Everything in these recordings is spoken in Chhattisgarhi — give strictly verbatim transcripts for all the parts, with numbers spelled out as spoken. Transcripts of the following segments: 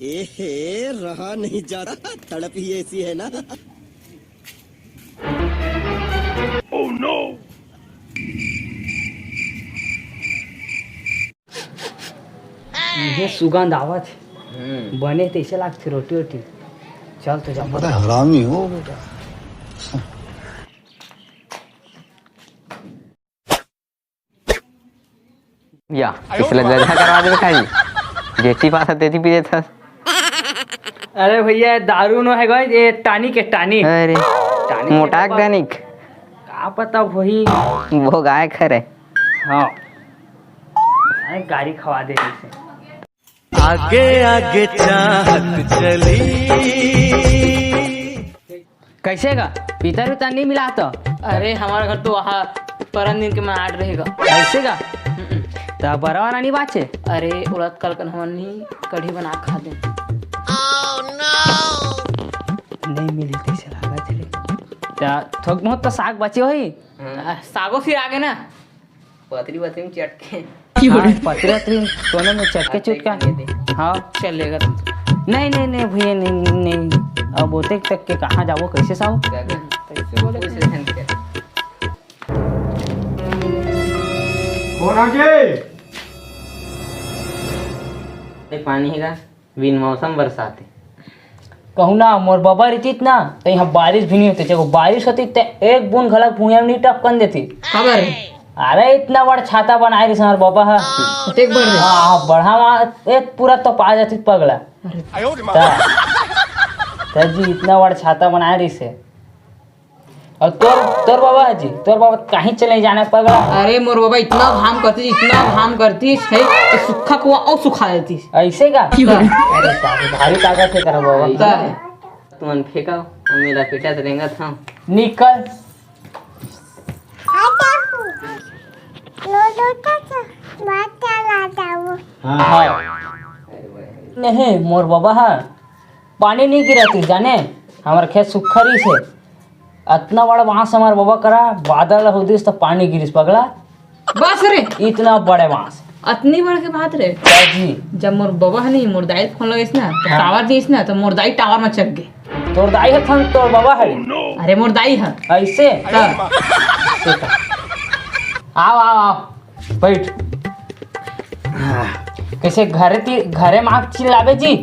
एहे, रहा नहीं जाता, तड़प ही ऐसी है ना। ये सुगंध आवत हे। बने तइसे लागथे रोटी वोटी। चल तो जा। बड़ा हरामी हो बेटा। या, इसला जगह करवा देबे खाली। जेती पास तेती पी देथस। अरे भैया, दारू नो हे गा, ये टॉनिक हे, टॉनिक। अरे, टॉनिक मोटा के टॉनिक। का पता वही। वो गाय खरे। हाँ। अरे, गाड़ी खवा दे इसे। आगे आगे चाहत चली। कइसे गा? पीतर उतर नइ मिला तो? अरे, हमर घर तो वहाँ परन दिन के मनाट रहे गा। अइसे गा? हम्म। त बरवा रानी बाचे? अरे, उड़द कल कन हमन ही कढ़ी बना खा दे। नइ मिली तइसे लागत हे रे। त थोक बहुत तो साग बचे होही। आ, सागो सिरा गे ना। पतरी वतरी में चटके। हाँ, पतरी वतरी कोनो में चटके चुटका। हाँ। चलेगा तुम। नहीं, नहीं, नहीं भैया, नहीं, नहीं। अब ओतेक तक के कहाँ जाबो, कइसे साव? कइसे बोले? कोन आगे? पानी हे गा। बिन मौसम बरसात हे। कहूँ ना, मोर बबा रहितिस ना, त इहाँ बारिश भी नइ होतिस। जब बारिश होतिस, त एक बूंद घलक भुइयां नइ टपकन देतिस। काबर? अरे, इतना बड़ छाता बनाए रहिस हमर बबा ह। देख बढ़ रे। हाँ, हाँ, बढ़ा वहाँ, एक पूरा तो पा जातिस पगला। अरे। त, त जी, इतना बड़ छाता बनाए रहिस हे। अउ तोर, तोर बबा जी, तोर बबा कहीं चले जाने पगला। अरे मोर बबा इतना घाम करतिस, इतना घाम करतिस हे कि सुखा कुआं अउ सुखा देतिस। अइसे का? अरे बाप रे, भारी ताकत हे तेरा बबा। का? तुमन फेंकाव, मेरा पेटा त रेंगत हव। निकल। हाँ। नहीं, मोर बबा ह पानी नइ गिरतिस जाने, हमर खेत सुक्खा रहिस हे। अतना बड़ा बांस हमर बबा करा, बादर ल होदिस त पानी गिरिस पगला। बस रे। इतना बड़े बांस। अतनी बड़ के बात रे। जी। जब मोर बबा ह नहीं, मोर दाई फोन लगइस ना, त हाँ। टावर दिस ना, त मोर दाई टावर में चढ़ गे। तोर दाई ह थन, तोर बबा ह? अरे मोर दाई ह। अइसे? त। अइसे त। आव, आव, आव। बइठ। कइसे घरे ती, घरे म आके चिल्लाबे जी?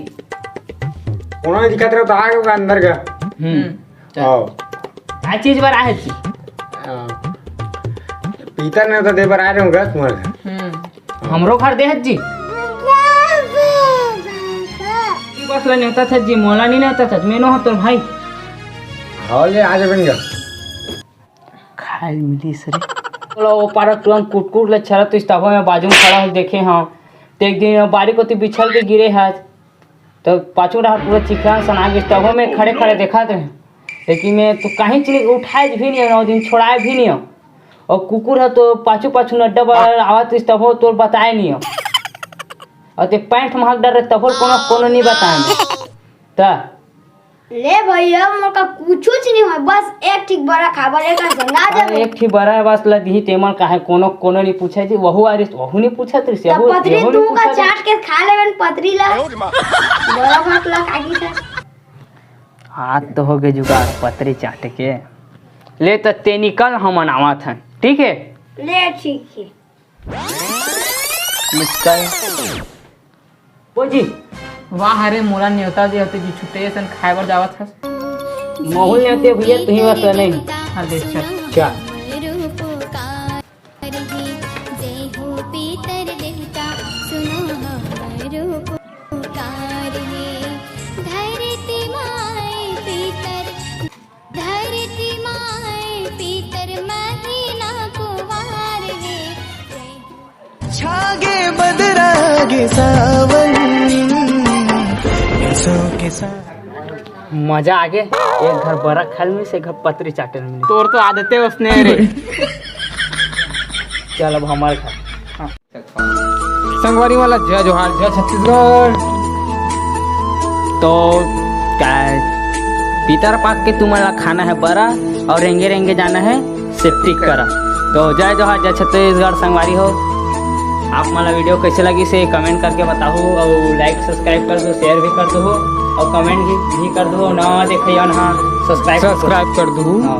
कोनो नइ दिखत रहे त आ गे अंदर गा। हम्म। चल। आओ। का चीज बर आए हस जी? आ, पीतर नेवता दे बर आए रहेंव गा तुम्हर घर। हम्म। हमरो घर दे हस जी। बस ला नेवता था जी, मोला नइ नेवता था, मैं नो हंव तोर भाई। हाँ ले, आ जा बन जा। खाए मिलिस रे। ओला ओ पारा तुरंत कुटकुट ले छरत तभो में बाजू में खड़ा हो देखे हंव। त एक दिन बारी कोती बिछल के गिरे हस। त पाछू डहर पूरा चिखला सना गिस, तभो में खड़े खड़े देखत रहे। लेकिन मैं तो कहीं चीज उठाए भी नइ हंव, दिन छोड़ाए भी नइ हंव। अउ कुकुर ह तो पाछू पाछू नड्डा बर आवत रहिस, तभो तोर बताए नइ हंव। अउ ते पैंट महक डर रहे, तभो कोनो, कोनो नइ बताए मैं। त ले भैया, मोर का कुछुच नइ होय, बस एक ठीक बरा खाबर, एक संगा अरे, जाबे। एक ठीक बरा हे, बस ल दिही, तेमन काहे कोनो, कोनो नइ पूछे जी, वहू आ रहिस, वहू नइ पूछत रहिस, तब यहू, पतरी यहू नइ तू का पूछत रहिस। चाट के खा लेबे न पतरी ला। बरा भात ला खा गिस। हाथ तो हो गे जुगाड़ पतरी चाटे के। ले त ते निकल, हमन आवत हन, ठीक हे? ले ठीक हे। निकल। ओ जी। वाह रे, मोला नेवता दे होते जी, छुट्टे असन खाए बर जावत हस। महूं ल नेवते भैया, तुही बस नहीं। हाँ, दे, चल। चल। जय हो पितर देवता, सुनो हमरो पुकार हे। धरती माय पितर धरती माय पितर महीना कुवार हे। छागे बदरा गे सावन, सो के साथ। मजा आगे, एक घर बरा खाल मिलिस, एक घर पतरी चाटन मिलिस। तोर तो आदते ओसने रे। चल अब हमर घर। हाँ। संगवारी वाला जय जोहार, जय छत्तीसगढ़। तो का पितर पाक के तुमन ला खाना हे बरा अउ रेंगे रेंगे जाना हे सेप्टिक करा। तो जय जोहार, जय छत्तीसगढ़ संगवारी हो। आप मन ला video कैसे लगिस हे, comment करके बताहू, अउ like subscribe कर दो, share भी कर दो, अउ comment भी, भी कर दो। नवा देखइया मन हा subscribe कर दो। Subscribe कर दो। हाँ।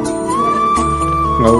अउ